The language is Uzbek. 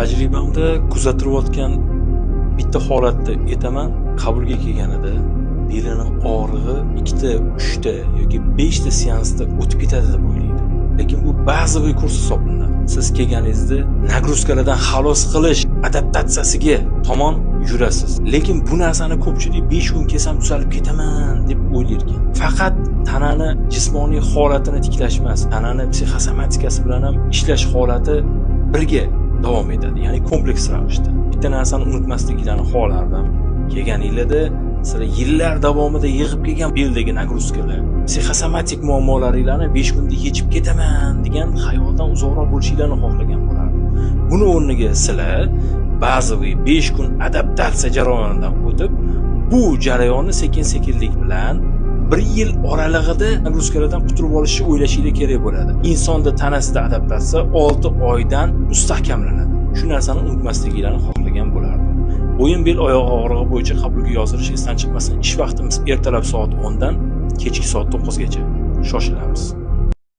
Tajribamda kuzatilayotgan bitta holatni aytaman. Qabulga kelganida belini og'rig'i 2ta, 3ta yoki 5ta seansda o'tib ketadi deb o'ylaydi. Lekin bu bazaviy kurs hisoblanadi. Siz kelganingizda нагрузка lardan xalos qilish adaptatsiyasiga tomon yurasiz. Lekin bu narsani ko'pchilik 5 kun kelsam tuzalib ketaman deb o'ylar ekan. Faqat tanani jismoniy holatini tiklash emas, tanani psixosomatikasi bilan ham ishlash holati birga davom etadi, ya'ni kompleks ravishda. Bitta narsani unutmasliklarini xohlardim. Kelganinglarda sizlar yillar davomida yig'ib kelgan beldagi нагрузка lar, psixosomatik muammolaringlarni 5 kunda yechib ketaman degan xayoldan uzoqroq bo'lishinglarni xohlagan bo'lardim. Buni o'rniga sizlar bazaviy 5 kun adaptatsiya jarayonidan o'tib, bu jarayonni sekin-sekinlik bilan bir yil oralig'ida нагрузка lardan qutulib olishni o'ylashinglar kerak bo'ladi. Insonda tanasida adaptatsiya 6 oydan mustahkamlanadi. Shu narsani unutmasliginglarni xohlagan bo'lardim. Bo'yin, bel, oyoq og'rig'i bo'yicha qabulga yozilish esdan chiqmasin. Ish vaqtimiz ertalab soat 10 dan kechki soat 9 gacha. Shoshilamiz.